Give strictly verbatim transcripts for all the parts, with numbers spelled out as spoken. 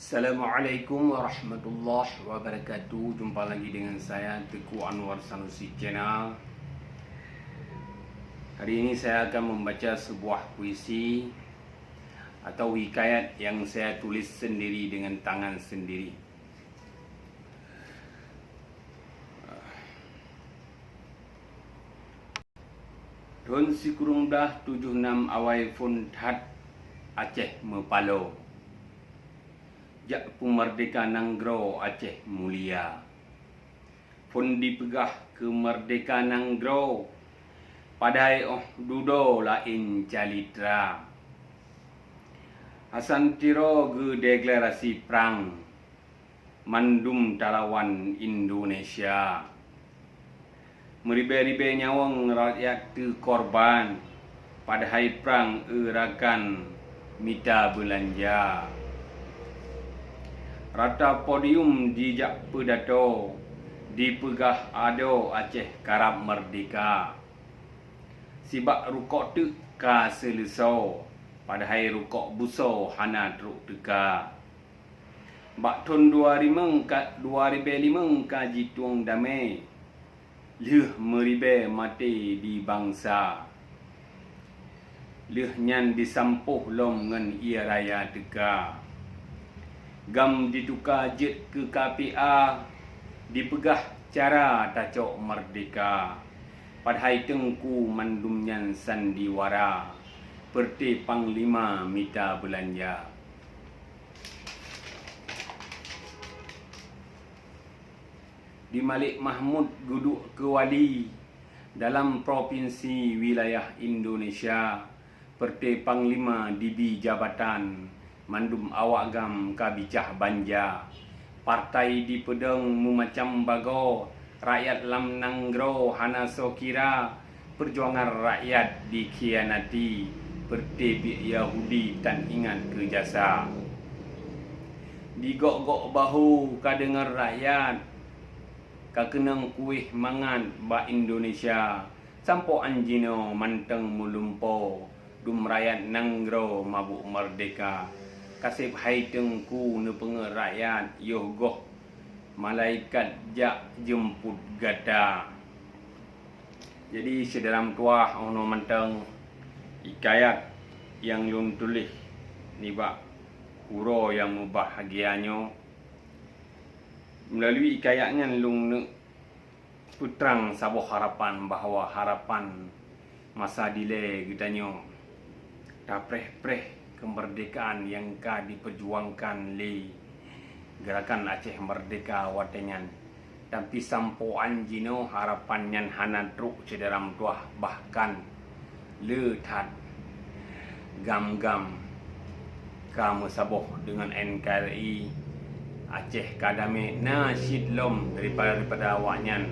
Assalamualaikum warahmatullahi wabarakatuh. Jumpa lagi dengan saya, Teuku Anwar Sanusi Channel. Hari ini saya akan membaca sebuah puisi atau hikayat yang saya tulis sendiri dengan tangan sendiri. Thon sikureueng blaih tujoh nam awai phon that Aceh meupaloe. Jak peumeurdeka nanggroe Aceh mulia. Phon dipeugah keu meurdeka nanggroe, padahai óh dudoe laén calitra. Hasan Tiro geudeklarasi prang, mandum talawan Indonesia. Meuribée-ribée nyawöng rakyat teukorban, padahai prang eu rakan mita beulanja. Rata podium jijak peudato, dipeugah adoe Aceh karab meurdeka. Sibak rukok teuk ka seuleusoe, padahai rukok busoe hana trok teuka. Bak thon dua rimöng ka, dua ribée limöng ka jitueng damé, lheueh meuribée maté di bansa. Lheueh nyan disampôh lom ngon ié raya teuka. GAM dituka jeuet keu K P A, dipeugah cara tacok meurdeka. Padahai teungku mandum nyan sandiwara, peureuté panglima mita beulanja. Di Malik Mahmud geuduek keu wali dalam propinsi wilayah Indonesia, peureuté panglima dibi jabatan, mandum awak GAM ka bicah banja. Partai dipeudong meumacam bagoe, rakyat lam nanggroe hana soe kira, peujuangan rakyat dikhianati, peureuté biek Yahudi tan ingat keu jasa. Digok-gok bahu ka deungon rakyat, ka keunong kueh mangat bak Indonesia, sampoe 'an jinoe mantong meulumpoe, dum rakyat nanggroe mabök meurdeka. Ka seb hai teungku neupeungeut rakyat, yoh goh malaikat jak jeumput gata. Jadi, syedara meutuwah, 'oh noe mantong hikayat nyang lôn tuléh nibak uroe nyang mubahgia nyoe. Meulalu hikayat nyan lôn neuk peutrang saboh harapan bahwa harapan masa dilée geutanyoe tapreh-preh keumeurdekaan nyang ka dipeujuangkan lé Geurakan Aceh Meurdeka watée nyan. Tapi sampoe 'an jinoe harapan nyan hana trok syedara meutuwah, bahkan le that GAM-GAM ka meusaboh deungon N K R I, Aceh ka damé, na cit lom daripada, daripada awaknyan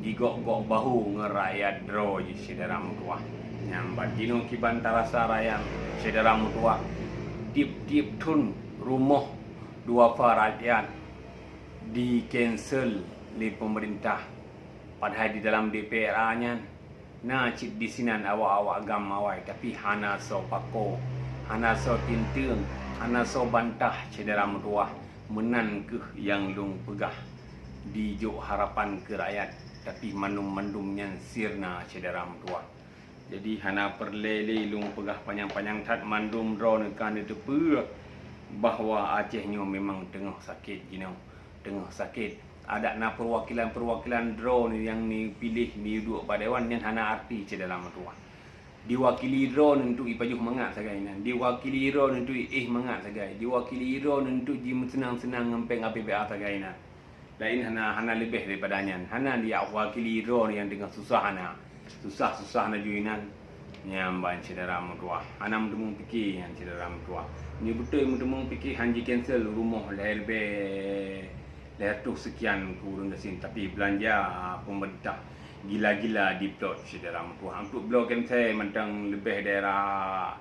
digok-gok bahu ngon rakyat droe jih syedara meutuwah. Nyan ban jinoe kiban tarasa rakyat syedara meutuwah, tieb-tieb thon rumoh duafa rakyat di-cancel lé peumeurintah, padahai di dalam D P R A nyan na cit disinan awak-awak GAM awai, tapi hana soe pakoe, hana soe tinteueng, hana soe bantah syedara meutuwah. Meunan kheueh nyang lôn peugah, dijok harapan keu rakyat, tapi mandum-mandum nyan sirna syedara meutuwah. Jadi, hana peureulée lé lôn peugah panyang-panyang that, mandum droeneuh ka neuteupeue bahwa Aceh nyoe memang teungoh sakét jinoe, teungoh sakét. Adak na peuwakilan-peuwakilan droeneuh nyang neupiléh neuduek bak dewan nyan hana arti syedara meutuwah. Diwakili droeneuh untuk jipajoh mangat sagai nan, diwakili droeneuh untuk jiéh mangat sagai, diwakili droeneuh untuk jimeuseunang-seunang ngon péng A P B A sagai nan. Laén hana, hana leubeh daripada nyan. Hana jiwakili droe nyang teungoh susah, hana. Susah-susah laju inan. Nyan ban syedara meutuwah. Hana meuteumeung pike nyan syedara meutuwah. Nyoe beutôi meuteumeung pike han ji-cancel rumoh lhée leubeh lhée reutôh seukian keu ureuëng gasien, tapi beulanja peumeurintah gila-gila diplot syedara meutuwah. Untuk bloe cancel mantong leubeh daerah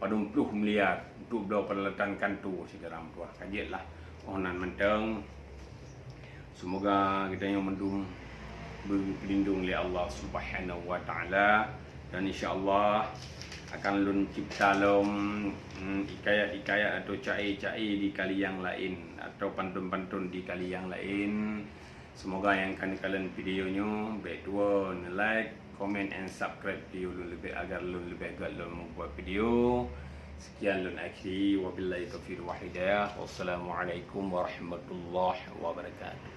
padum ploh miliar untuk bloe peuralatan kanto syedara meutuwah. Ka jeuet lah. Oh nan mantong, seumoga geutanyoe mandum beupeulindong lé Allah Subhanahu wa Taala, dan insya Allah Akan lôn cipta lom, mm, hikayat-hikayat atau cae-cae di kali nyang laén atau pantun-pantun di kali nyang laén. Semoga nyang ka neukalon video nyoe bèk tuwo neu-like, comment and subscribe video lôn leubeh agar lôn leubeh göt lôn membuat video. Sekian lôn akhiri, wabillahi taufiq wal hidayah. Wassalamualaikum warahmatullahi wabarakatuh.